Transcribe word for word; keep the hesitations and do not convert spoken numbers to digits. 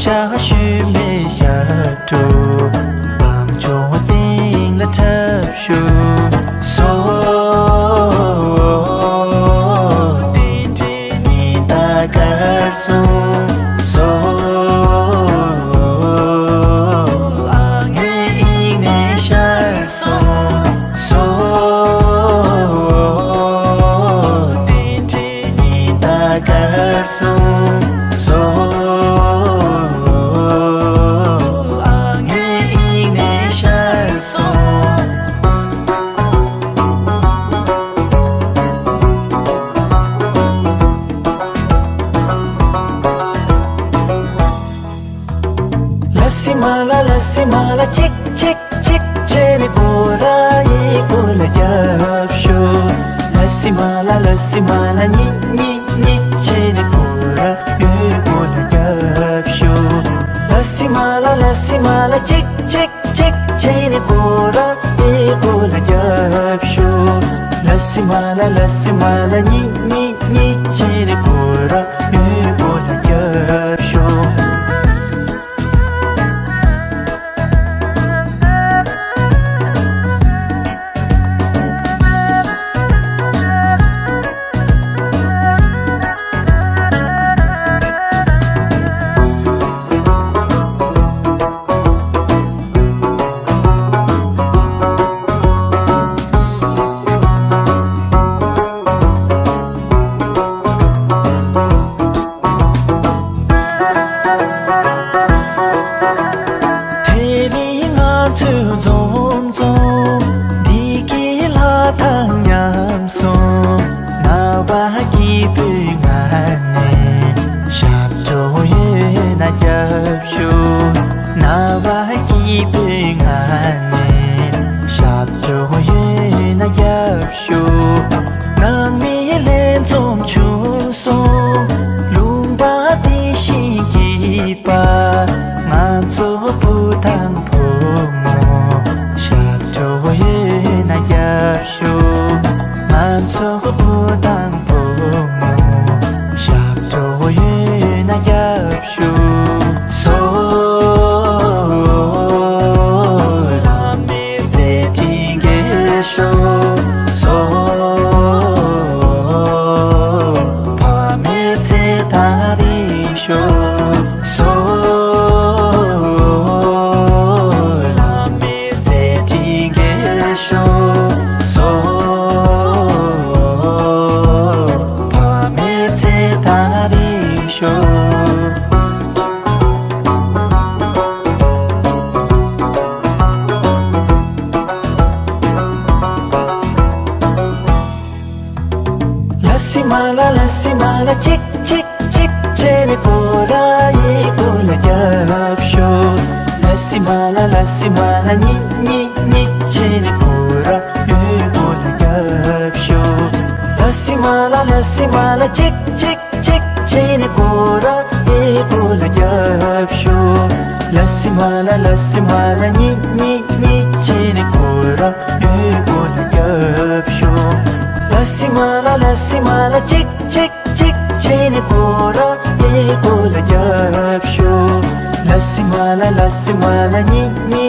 ཞག་ཞུན་མའི་ཞབས་བྲོ། བང་ཆུང་སྟེང་ལ་འཁྲབ་ཤོག་སོ། དེ་འདྲའི་ཉི་ཟླ་དཀར་སོང་སོ། ཨ་ངའི་དབྱིངས་ནས་ཤར་སོང་སོ། དེ་འདྲའི་ཉི་ཟླ་དཀར་སོང་སོ། ཨ་ངའི་དབྱིངས་ནས་ཤར་སོང་། ལ་སི་མ་ལ་ལ་སི་མ་ལ་ཅིག་ཅིག་ཅིག་བྱས་ནས་ཁོ་ར་ཡི་གུ་ལ་རྒྱབ་ཤོག་ལ་སི་མ་ལ་ལ་སི་མ་ལ་གཉིད་གཉིད་གཉིད་བྱས་ནས་ཁོ་ར་ཡི་གུ་ལ་རྒྱབ་ཤོག་ལ་སི་མ་ལ་ལ་སི་མ་ལ་ཅིག་ཅིག་ཅིག་བྱས་ནས་ཁོ་ར་ཡི་གུ་ལ་རྒྱབ་ཤོག་ལ་སི་མ་ལ་ལ་སི་མ་ལ་གཉིད་གཉིད་གཉིད་བྱས་ནས་ཁོ་ར་ཡི་གུ་ལ་རྒྱབ་ཤོག་དེ་རིང་ང་ཚོས་འཛོམས་འཛོམས་འདི་གི་ལྷ་དང་མཉམ་སོང་། རྣ་བ་སྐྱིད་པོའི་ངང་ནས་ཞབས་བྲོ་ཡོད་ན་རྒྱབ་ཤོག་རྣ་བ་སྐྱིད་པོའི་ངང་ནས་ཞབས་བྲོ་ཡོད་ན་རྒྱབ་ཤོག་ནང་མི་ལྷན་འཛོམས་བྱུང་སོང་། ལུང་པ་འདི་བཞིན་སྐྱིད་པ། ང་ཚོ་བུ་དང་བུ་མོ་ཞབས་བྲོ་ཡོད་ན་རྒྱབ་ཤོག་ང་ཚོ་བུ་དང་བུ་མོ་ཞབས་བྲོ་ཡོད་ན་རྒྱབ་ཤོག་སོ། ལྷ་མོའི་མཛད་འཕྲིན་རྒྱས་ཤོག་སོ། ཕ་མའི་ཚེ་ཐག་རིང་ཤོག་སོ། ལྷ་མོའི་མཛད་འཕྲིན་རྒྱས་ཤོག་སོ། ཕ་མའི་ཚེ་ཐག་རིང་ཤོག་ལ་སི་མ་ལ་ལ་སི་མ་ལ་ཅིག་ཅིག་ཅིག་བྱས་ནས་ཁོ་ར་ཡི་གུ་ལ་རྒྱབ་ཤོག་ལ་སི་མ་ལ་ལ་སི་མ་ལ་གཉིད་གཉིད་གཉིད་བྱས་ནས་ཁོ་ར་ཡི་གུ་ལ་རྒྱབ་ཤོག་ལ་སི་མ་ལ་ལ་སི་མ་ལ་ཅིག་ཅིག་ཅིག་བྱས་ནས་ཁོ་ར་ཡི་གུ་ལ་རྒྱབ་ཤོག་ལ་སི་མ་ལ་ལ་སི་མ་ལ་གཉིད་གཉིད་གཉིད་བྱས་ནས་ཁོ་ར་ཡི་གུ་ལ་རྒྱབ་ཤོག་ལ་སི་མ་ལ་ལ་སི་མ་ལ་ཅིག་ཅིག་ཅིག་བྱས་ནས་ཁོ་ར་ཡི་གུ་ལ་རྒྱབ་ཤོག་ལ་སི་མ་ལ་ལ་སི་མ་ལ་གཉིད་གཉིད་